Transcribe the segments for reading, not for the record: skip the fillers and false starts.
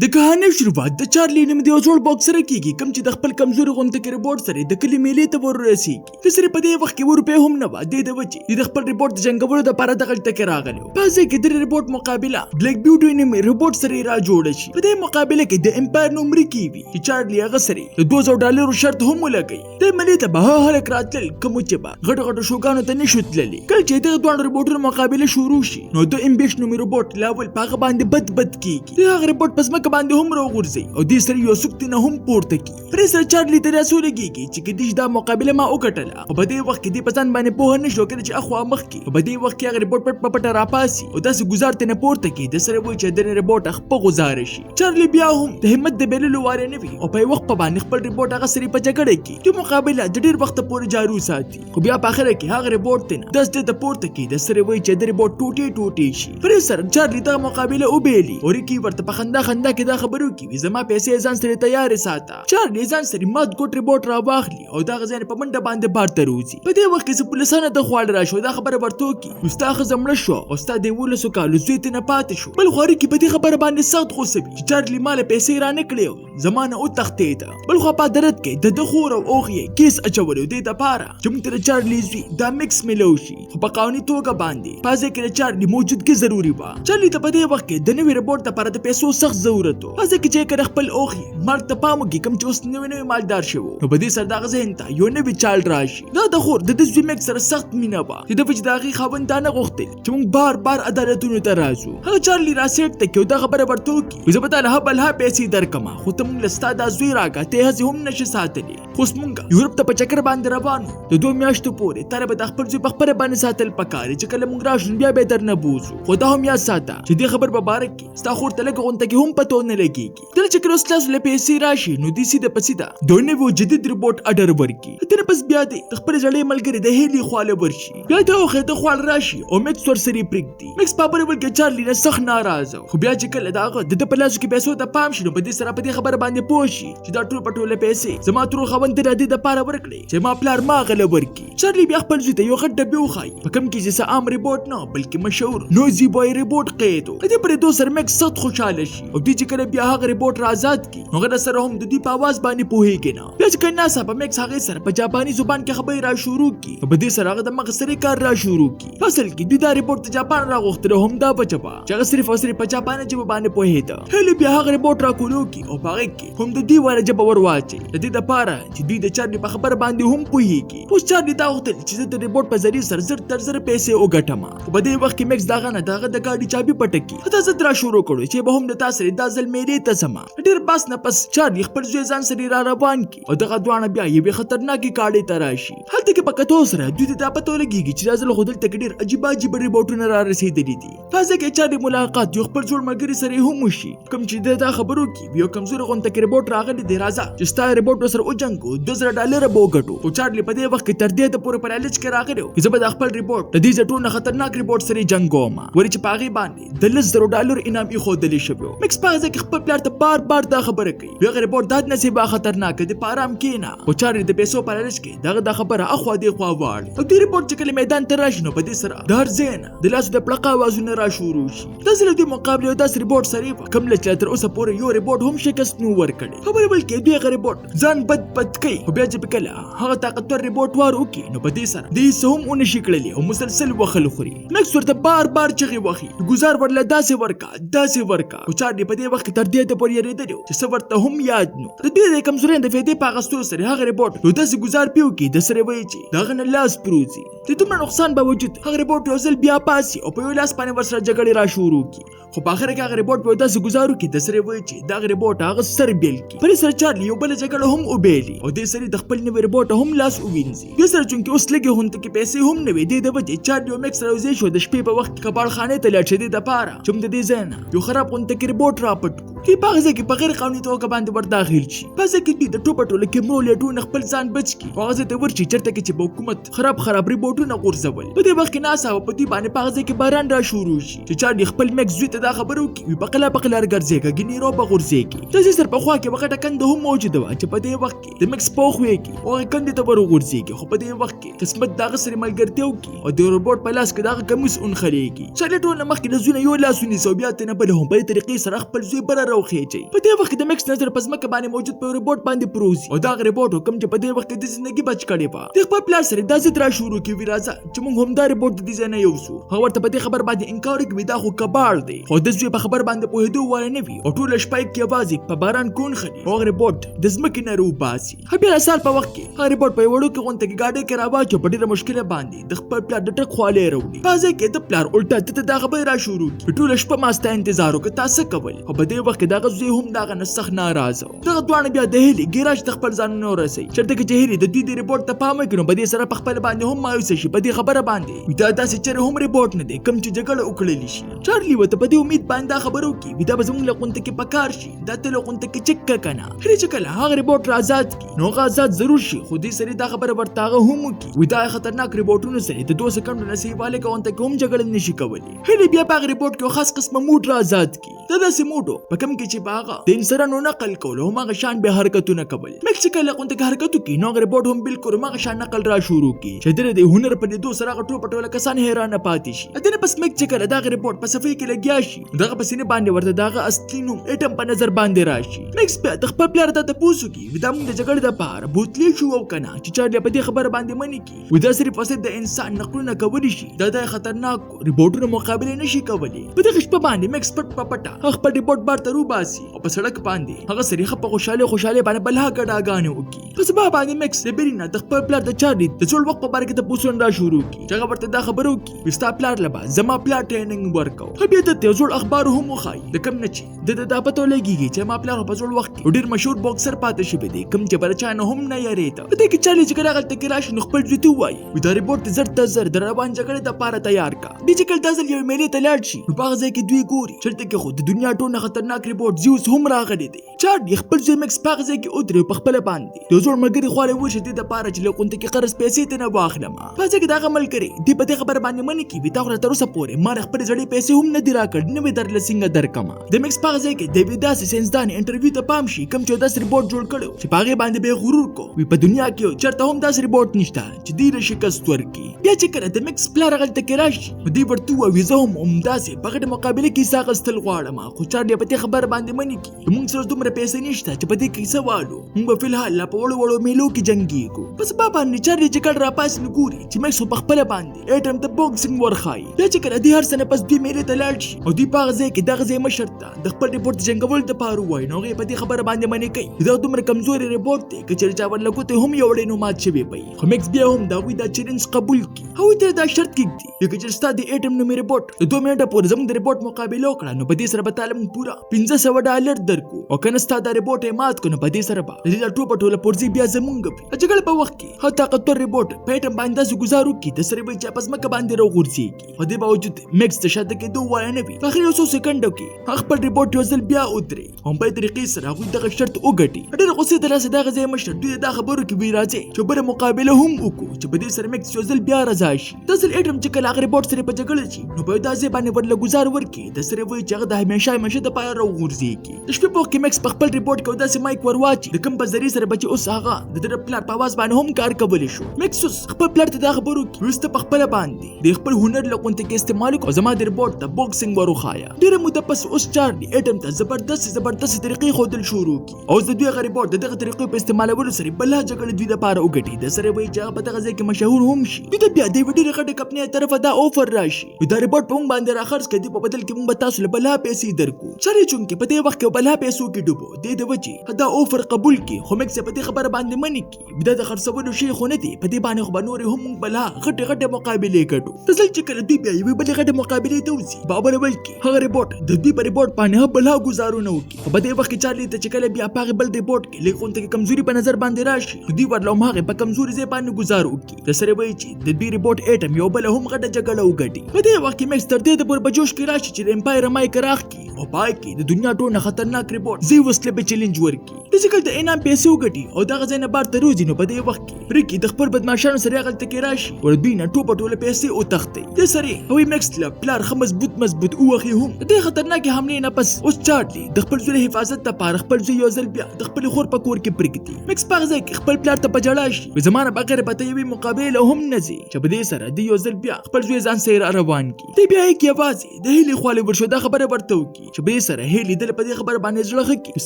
د کهانۍ شروعات د چارلي نوم د یو زوړ باکسر کیږي، کوم چې د خپل کمزوري غونته کې ربوټ سره د کلي میلې ته ورسیږي. د سره په دې وخت کې 2 روپۍ هم نه وه. دې د وجې د خپل ربوټ د جنګولو دپاره دغلته کې راغلی و. په ځای کې د ربوټ مقابله بلیک بیوټي نوم ربوټ سره را جوړه شي. په دې مقابله کې د امپایر نوم ریکي وي چې چارلي هغه سره د 2000 ډالرو شرط هم ولګوي. د ملې ته به هغه هلک راتلل کوم چې به غټو غټو شوګانو ته نشو تللی. کله چې دغه دواړو ربوټونو مقابله شروع شي، نو د امبیش نومي ربوټ لاول په هغه باندې بد بد کیږي. د هغه ربوټ په ځمکه باندې هم راوغورځي او دې سره یو څوک ترې نه هم پورته کړي. پرې سره چارلي ته داسې ولګېږي چې که دیش دا مقابله ما وګټله، خو په دې وخت کې دی په ځان باندې پوهه نه شو. کله چې اخوا مخکې، په دې وخت کې هغه ربوټ پټ په پټه راپاسي او داسې ګوزار ترې نه پورته کړي، د سره وایي چې د ربوټ خپه غوزاره شي. چارلي بیا هم د همت د بېللو واره نه وي او په یو وخت په باندې خپل ربوټ هغه سره په جګړه کې د مقابله د ډېر وخته پورې جارو ساتي، خو بیا په اخره کې هغه ربوټ ترې نه داس ته پورته کړي، د سره وایي چې د ربوټ ټوټې ټوټې شي. پرې سره چارلي دغه مقابله وبېلي او ریکي ورته په خندا خندا کې دا خبرې وکړي، زما پیسې ځان سره تیارې ساته. چارلي ځان سره مات ګوټ ربوټ راواخلي او دغه ځای په منډه باندې بار ته روځي. په دې وخت کې څه پولیسانو ته خواړه راشو، دا خبره ورته وکړي، نو ستا ښځه مړه شوه او ستا د 11 کالو زوی ترې نه پاتې شو. بل خوا ریکي په دې خبره باندې سخت غوسه وي چې چارلي ما له پیسې رانه کړې او زما نه وتښتېده. بل خوا په عدالت کې د ده خور او اوښ یې کیس اچولی و دې دپاره چې موږ ته د چارلي زوی دا مکس میلو شي، خو په قانوني توګه باندې په ځای کې د چارلي موجودګي ضروري وه. چارلي ته په دې وخت کې د نوي رپورټ دپاره د پیسو سخت ضرورت و. په ځای کې چې کله خپل اوښ یې مرګ ته پام وکړي، کوم چې اوس نوی نوی مالدار شوی و، نو په دې سره د هغه ذهن ته یو نوی چال راشي. دا د خور د ده زوی مکس سره سخت مینه وه چې د وجې د هغې خاوند دا نه غوښتل چې موږ بار بار عدالتونو ته راځو. هغه چارلي راسیټ ته کړي او دا خبره ورته وکړي، زه به تا له بلها پیسې درکړم، خو ته موږ له ستا دا زوی راکړه، ته یې هسې هم نه شې ساتلی. خو اوس موږ یورپ ته په چکر باندې روان یو، د 2 میاشتو پورې تا له به د خپل زوی په خپله باندې ساتل پکار چې کله موږ راشو نو بیا به یې درنه بوځو. خو دا هم یاد ساته چې دې خبر په باره کې ستا خور ته لږه غونته کې هم پته ونه لګېږي. کله چې کله ستاسو له پیسې راشي، نو دې سیده په سیده د نوي جدید رپورټ اډر ورکړي. د دې نه پس بیا دې د خپلې زړې ملګرې د هیلې خواله ورشي. بیا د هغې د خواله راشي او مکس ورسره پرېږدي. مکس په اول کې چارلي نه سخت ناراضه، خو بیا چې کله د هغه د ده په لاسو کې پیسو ته پام شي، نو په دې سره په دې خبره باندې پوه شي چې دا ټول په ټوله پیسې زما ترور خاوند د دې دپاره ورکړې چې ما پلار ما غله ورکړي. چارلي بیا خپل زوی ته یو غټ ډبې وښایي په کوم کې چې څه عام رپورټ نه بلکې مشهور نوزي بوی رپورټ قید و. د دې پرېدو سره مکس سخت خوشحاله شي او دوی چې کله بیا هغه رپورټ را ازاد کړي، نو هغه سره هم د دوی په اواز باندې پوهېږي نه. بیا چې کله ناڅاپه مکس هغې سره په جاپاني زبان کې خبرې را شروع کړي، نو په دې سره هغه د مغز سره کار را شروع کړي. په اصل کې دوی دا رپورټ د جاپان راغوښتلی، هم دا وجه وه چې هغه صرف او صرف په جاپاني ژبه باندې پوهېده. هیلې بیا هغه رپورټ را کولو کړي او په هغې کې هم د دوی والا ژبه ور واچوي، د دې دپاره چې دوی د چارلي په خبره باندې هم پوهېږي. اوس چارلي دا غوښتل چې زه د رپورټ په ذریعه سره زر تر زره پیسې وګټم، خو په دې وخت کې مکس د هغه نه د هغه د ګاډي چابي پټه کړي. دا زه را شروع کړو چې به هم د تا سره دا ځل میلې ته ځم. ډېر باس نه پس چارلي خپل زوی ځان سره را روان کړي او دغه دواړه بیا یوې خطرناکې کاړې ته راشي. هلته کې په کتو سره دوی ته دا پته ولګېږي چې دا ځل خو دلته کې ډېر عجیبه عجیبه رپورټونه را رسېدلي دي. په ځای کې چارلي ملاقات یو خپل زوړ ملګري سره هم وشي، کوم چې ده دا خبرو کې یو کمزوري غونته کې رپورټ راغلی دی، راځه چې ستا رپورټ ورسره وجنګو، 2000 ډالره به وګټو. خو چارلي په دې وخت کې تر دې ته پورې په لالچ کې راغلی و، زه به د خپل رپورټ د دې ټولو نه خطرناک رپورټ سره جنګوم، ولې چې په هغې باندې د 10,000 ډالر انعام ایښودلی شوی و. مکس په هغه ځای کې خپل پلار ته بار بار دا خبره کوي، هغه رپورټ دا نصیبه خطرناک دی، په آرام کښېنه. خو چارلي د پیسو په لالچ کې دغه دا خبره اخوا دې خوا واړي او دې رپورټ چې کله میدان ته راشي، نو په دې سره د هر ځای نه د لاسو د پړقا اوازونه را شروع شي. داسې له دې مقابلې یو داسې رپورټ سره وه کوم له چې تر اوسه پورې یو رپورټ هم شکست نو ورکړی. خبره بلکې دوی هغه رپورټ ځان بد بد کوي، خو بیا چې په کله هغه طاقتور رپورټ وار وکړي، نو په دې سره دوی څه هم ونشي کړلی او مسلسل وخل خوري. مکس ورته بار بار چغې وهي، ګوزار ورله داسې ورکا داسې ورکا، خو چارلي په دې وخت کې تر دې ته پورې یریدلی و چې څه ورته هم یاد نو. د دې د کمزورۍ د فایدې په اخیستو سره هغه رپورټ یو داسې ګوزار پې وکړي، د سره وایي چې د هغه نه لاس پروځي. د دومره نقصان باوجود هغه رپورټ یو ځل بیا پاسي او په یو لاس باندې ورسره جګړې را شروع کړي، خو په اخره کې هغه رپورټ په یو داسې ګوزار وکړي، د سره وایي چې دغه رپورټ هغه سر بېل کړي. په دې سره چارلي یو بله جګړه هم وبېلي او دې سره د خپل نوي رپورټ هم لاس ووینځي. دې سره چونکې اوس لږې غونته کې پیسې هم نه وې، دې د وجې چارلي او مکس راوځی شو د شپې په وخت کې کباړخانې ته لاړ شي، دې دپاره چې هم د دې ځای نه یو خراب غونته کې رپورټ را پټ کړو. دوی په هغه ځای کې په غیر قانوني توګه باندې ور داخل شي. په ځای کې دوی د ټوپه ټوله کیمرو لیټونه خپل ځان بچ کړي او هغه ځای ته ورشي چېرته کې چې به حکومت خراب خراب رپورټونه غورځول. په دې وخت کې ناڅاپه په دوی باندې په هغه ځای کې باران را شروع شي چې چارلي خپل مکس زوی ته دا خبره وکړي، وي په قلا په قلار ګرځېږه، ګینې رو به غورځېږي. داسې دې سره په خوا کې یوه غټه کنده هم موجوده وه چې په دې وخت کې د مکس پوخ ویږي او هغې کندې ته ور وغورځېږي، خو په دې وخت کې قسمت د هغه سره ملګرتیا وکړي او د روبوټ په لاس کې د هغه کمیس ونښلېږي. چارلي ټول نه مخکې له زوی نه یو لاس ونیسي او بیا ترې نه بل هم، په دې طریقې سره خپل زوی بره راوخېژوي. په دې وخت کې د مکس نظر په ځمکه باندې موجود په یو روبوټ باندې پروځي او دا هغه روبوټ و کوم چې په دې وخت کې د زندګي بچ کړې وه. د خپل پلار سره دا ضد را شروع کړي، وي راځه چې موږ همدا روبوټ د دې ځای نه یوسو. هغه ورته په دې خبر باندې انکار وکړي، دا خو کباړ دی. خو د زوی په خبر باندې پوهېدو واله نه وي او ټوله شپه یې یوازې په باران کې ونښلي او هغه روبوټ د ځمکې نه راوباسي. بیا د سهار په وخت کې هغه رپورټ په یو وړوکي غونډه کې ګاډۍ کې راواچو، په ډېره مشکله باندې د خپل پلار د ټرک خواله یې راوړي. په ځای کې د پلار الټا ده ته دا خبرې را شروع کړي، ټوله شپه ما ستا انتظار وکړ، تا څه کول؟ خو په دې وخت کې د هغه زوی هم د هغه نه سخت ناراضه و. دغه دواړه بیا د هیلې ګیراج ته خپل ځانونه ورسوي، چېرته کې چې هیلې د دوی د رپورټ ته پام وکړي نو په دې سره په خپله باندې هم مایوسه شي. په دې خبره باندې وي دا داسې چېرې هم رپورټ نه دی کوم چې جګړه وکړلی شي. چارلي ورته په دې امید باندې دا خبره وکړي، وي دا به زموږ له غونډه کې پکار شي، دا ته له غونډه کې چک کړه که نه. هیلې چې کله هغه رپورټ را ازاد کړي نو هغه ازاد ضرور شي، خو دې سره دا خبره ورته هغه هم وکړي، وي دا خطرناک رپورټونو سره د 2 سیکنډو نه صحیح والي کوونته کې هم جګړه نشي کولی. هیلې بیا په هغه رپورټ کې یو خاص قسمه موډ را ازاد کړي، دا داسې موډ و په کوم کې چې به هغه د انسانانو نقل کول او هماغه شان به حرکتونه کول. مکس چې کله غونډه کې حرکت وکړي نو هغه رپورټ هم بالکل هماغه شان نقل را شروع کړي چې د دې هنر په لیدو سره هغه ټول په ټوله کسان حیرانه پاتې شي. د دې نه پس مک چې کله د هغه رپورټ په صفحې کې لګیا شي دغه په سینه باندې ورته د هغه اصلي نوم ایټم په نظر باندې راشي. مکس بیا د خپل پلار ته تپوس وکړي، وي دا موږ د جګړې دپاره بوتلی شو او که نه، چې چارلي په دې خبره باندې منې کړي، وي دا صرف فساد د انسان نقلونه کولی شي، دا د خطرناکو رپورټونو مقابله نشي کولی. په دغه شپه باندې مکس پټ په پټه هغه خپل رپورټ بار ته روباسي او په سړک باندې هغه سړي ښه په خوشحالۍ خوشحالۍ باندې بلها ګډاګانې وکړي. په سبا باندې مکس د بیري نه د خپل پلار د چارلي د زوړ وخت په باره کې تپوسونه را شروع کړي چې هغه ورته دا خبره وکړي وي ستا پلار له به زما پلار ټریننګ ورکوو. خو بیا ده ته یو زوړ اخبار هم وښایي د کوم نه چې ده ته دا پته ولګېږي چې ما پلار خو په زوړ وخت کې یو ډېر مشهور باکسر پاتې شوی دی کوم چې به له چا نه هم نه یرېده. په دې کې چارلي چې کله هغلته کې راشي نو خپل زوی ته ووایي وي دا رپورټ دې زر تر زر د روان جګړې دپاره تیار کړه. دی چې کله دا ځل یوې میلې ته لاړ شي نو په هغه ځای کې دوی ګوري چېرته کې خو د دنیا ټول نه خطرناک رپورټ زیوس هم راغلی دی. چارلي خپل زوی مکس په هغه ځای کې ودرېد په خپله باندې د زوړ ملګري خوا له وشي دې دپاره چې له غونډې کې قرض پیسې ترې نه واخلم. په ځای کې د هغه ملګری دې په دې خبره باندې منې کړي وي تا خو تر اوسه پورې ما د خپلې زړې پیسې هم نه دي راکړې، نوې درله څنګه درکړم. د مکس په هغه ځای کې د یوې داسې ساینسدانې انټرویو ته پام شي کوم چې یو داسې رپورټ جوړ کړی چې په هغې باندې به یې غرور کو، وي په دنیا کې چېرته هم داسې رپورټ نشته چې دوی له شکست ورکړي. بیا چې کله د مکس پلار هغلته کې راشي نو دوی ورته ووایي وي زه هم همداسې په غټه مقابله کې حصه اخیستل غواړم، خو چارلي په دې خبره باندې منې کړي موږ سره دومره پیسې نشته چې په دې کې څه والو، موږ به فلحال لا په وړو وړو میلو کې جنګېږو. په سبا باندې چارلي چې کله راپاڅي نو ګوري چې مکس خو په خپله باندې ایټم ته باکسینګ ورښایي. بیا چې کله دې هر څه نه پس دوی میلې ته لاړ شي او دوی په هغه ځای کې دغه ځای مشر ته د خپل رپورټ د جنګولو دپاره ووایي نو هغې په دې خبره باندې منې کوي دا دومره کمزوری رپورټ دی که چېرې چا ورله ګوتې هم یوړې نو مات شوی به وي. خو مکس بیا هم د هغوی دا چیلنج قبول کړي، هغوی ته دا شرط کېږدي که چېرې ستا د ایټم نومې رپورټ د 2 منټه پورې زموږ د رپورټ مقابله وکړه نو په دې سره به تا له موږ پوره $500 درکړو او که نه ستا دا رپورټ یې مات کړو نو په دې سره به د دې دا ټوپه ټوله پرزې بیا زموږ وي. د جګړې په وخت کې هغه طاقتور رپورټ په ایټم باندې داسې ګوزار وکړي د سره به یې چې په ځمکه باندې راوغورځېږي. په دې باوجود مکس د شاته کېدو وایه نه وي. په اخري یو څو سیکنډو کې هغه خپل رپورټ یو ځل بیا ودرېږي او په دې طریقې سره هغوی دغه شرط وګټي. ډېرې غوسې د لاسه دغه ځای مشر دوی دا خبرو کې وي راځي چې بله مقابله هم وکړو چې په دې سره مکس یو ځل بیا رضا شي. دا ځل ایټم چې کله هغه رپورټ سره په جګړه شي نو په یو داسې باندې ورله ګوزار ورکړي د سره وایي چې هغه د همېشه همېشه دپاره راوغورځېږي. د شپې په وخت کې مکس په خپل رپورټ کې یو داسې مایک ورواچي د کوم په ذریعې سره به چې اوس هغه د ده د پلار په اواز باندې هم کار کولی شو. مکس اوس خپل پلار ته دا خبرو کې وروسته په خپله باندې د خپل هنر له غونډې کې استعمال وکړه او زما د رپورټ ته باکسینګ وروښایه. ډېره موده پس اوس چارلي ایټم ته زبردستې زبردستې طریقې ښودل شروع کړي او اوس د دوی هغه رپورټ د دغه طریقو په استعمالولو سره بله جګړه دوی دپاره وګټي. د سره وایي چې هغه په دغه ځای کې مشهور هم شي. دوی ته بیا د یوې ډېرې غټې کمپنۍ طرفه دا اوفر راشي دا رپورټ په موږ باندې راخرڅ کړي، په بدل کې موږ به تاسو له بلا پیسې درکړو. چارلي چونکې په دې وخت کې بلا پیسو کې ډوبو دې د وجې دا اوفر قبول کړي، خو مکس یې په دې خبره باندې منې کړي دا د خرڅولو شی خو نه دی، په دې باندې خو به نورې هم موږ بلا غټې غټې مقابلې ګټو. د ځل چې کله دوی بیا یوې بلې غټې مقابلې ته وځي په اول اول کې هغه رپورټ د دوی په رپورټ باندې هم بلا ګوزارونه وکړي. خو په دې وخت کې چارلي ته چې کله بیا په هغې بل رپورټ کې لږ غونډه کې کمزوري په نظر باندې راشي نو دوی ورله هم هغې په کمزوري ځای باندې ګوزار وکړي. د سره وایي چې د دوی رپورټ ایټم یو بله هم غټه جګړه وګټي. په دې وخت کې مکس تر دې د پورې په جوش کې راشي چې د امپایر مایک راښکي او پای کې د دنیا ټول نه خطرناک رپورټ زیوس له به چیلنج ورکړي. د ځکه د انعام پیسې وګټي او دغه ځای نه بار ته روځي نو په دې وخت کې ریکي د خپل بدمعاشانو سره هغلته کې راشي او دوی نه ټوپه ټوله پیسې وتښتوي. د سرې هغوی مکس له پلار ښه مضبوط مضبوط ووهي هم. د دې خطرناکې حملې نه پس اوس چارلي د خپل زوی حفاظت حفاظت دپاره خپل زوی یو ځل بیا د خپلې خور په کور کې پرېږدي. مکس په هغه ځای کې خپل پلار ته په ژړا شي، وایي زما نه بغیر به ته یوې مقابلې له هم نه ځې، چې په دې سره دی یو ځل بیا خپل زوی ځان سره را روان کړي. دی بیا هیک یوازې د هیلې خوا له ورشو دا خبره ورته وکړي، چې په دې سره هیلې دله په دې خبره باندې زړه ښه کړي،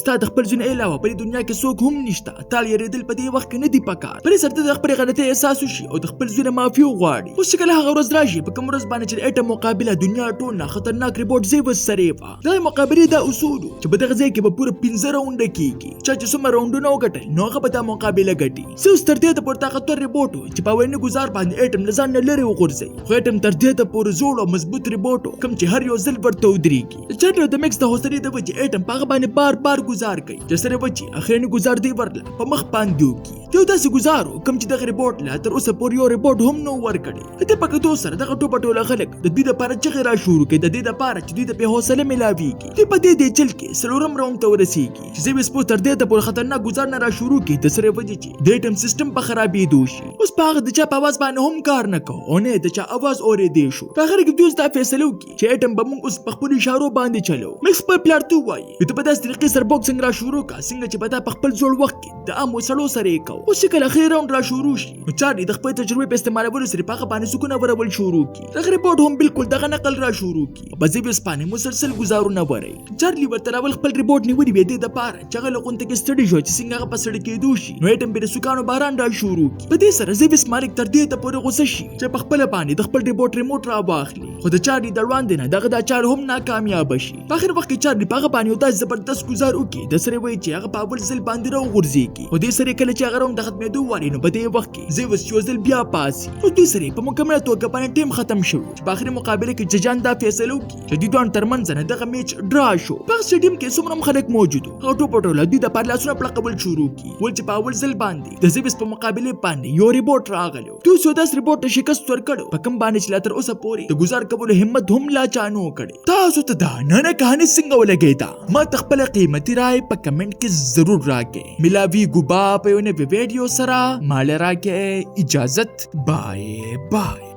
ستا د خپل زوی نه علاوه په دې دنیا کې څوک هم نشته، تا له یېرېدل په دې وخت کې نه دي پکار. په دې سره ده د خپلې غلطۍ احساس وشي او د خپل زوی نه معافي وغواړي. اوس چې کله هغه ورځ راشي په کوم ورځ باندې چې د ایټم مقابله دنیا ټول نه خطرناک رپورټ زیوس سره وه، دغې مقابلې دا اصول و چې په دغه ځای کې به پوره 5 راونډه کېږي، چا چې څومره راونډونه وګټل نو هغه به دا مقابله ګټي. زیوس تر دې ته پورې طاقتور رپورټ و چې په اولني ګزار باندې ایټم له ځان نه لرې وغورځوي، خو ایټم تر دې ته پورې زوړ او مضبوط رپورټ و کوم چې هر یو ځل ورته ودرېږي. د چارلي او د مکس د حوصلې د وجې ایټم په هغه باندې بار بار ګزار کوي، چې سره وجې اخرنی ګزار دی ورله په مخ باندې وکړي. یو داسې ګزار و کوم چې دغه رپورټ لا تر اوسه پورې یو رپورټ هم نه و ورکړی. د دې په کتو سره دغه ټوپه ټوله خلک د دوی دپاره چغې را شروع کړي، د دې دپاره چې دوی ته بې حوصله میلاویږي. دوی په دې چل کې څلورم راونډ ته ورسیږي چې زوی سپو تر دې ته پورې خطرناک ګزار نه را شروع کړي، د سرې وجې چې د ایټم سیستم په خرابېدو شي. اوس په هغه د چا په اواز باندې هم کار نه کوو او نه یې د چا اواز اورېدی شو. په اخر کې دوی اوس دا فیصله وکړي چې ایټم به موږ اوس په خپلو اشارو باندې چلوو. مکس خپل پلار ته ووایي ته په داسې طریقې سره باکسینګ را شروع کړه څنګه چې به تا په خپل زوړ وخت کې د عامو سړو سره یې کوو. اوس چې کله اخري راونډ را شروع شي نو چارلي د خپلې تجربې په استعمالولو سره په هغه باندې سکونه ورول شروع کړي. دغه رپورټ هم بالکل دغه نقل را شروع کړي او په زیوس باندې مسلسل ګزارونه ورئ. چارلي ورته راول خپل رپورټ نیولي وي دې دپاره چې هغه له غونډه کې ستړي شو چې څنګه هغه په ستړي کېدو شي نو ایټم بې د سوکانو باران را شروع کړي. په دې سره زیوس مالک تر دې ته پورې غوسه شي چې په خپله باندې د خپل رپورټ ریموټ را واخلي، خو د چارلي د وړاندې نه دغه دا چار هم ناکامیابه شي. په اخر وخت کې چارلي په هغه باندې یو داسې زبردست ګزار وکړي د سره وایي چې هغه په اول ځل باندې راوغورځېږي، خو دې سره کله چې هغه راونډ د ختمېدو واري نو په دې وخت کې زیوس یو ځل بیا پاڅي. نو دوی سره په مکمله توګه باندې ټیم ختم شوی چې په اخري مقابله کې ججان دا فیصله وکړي چې دوی دواړو ترمنځ نه دغه میچ ډرا شو. په هغه سټډیم کې څومره هم خلک موجود وو هغه ټوپه ټوله دوی د پاره لاسونه پړقول شروع کړي، ول چې په اول ځل باندې د زیوس په مقابلې باندې یو رپورټ راغلی. دوی څو داسې رپورټ ته شکست ورکړو په کوم باندې چې لا تر اوسه پورې د ګزار کولو همت هم لا چا نه و کړی. تاسو ته دا ننه کهاني څنګه ولګېده؟ ما ته خپله قیمتي رای په کمنټ کې ضرور راکړئ. ملاویږو به په یو نوې ویډیو سره. ما له راکړئ اجازت. بای بای.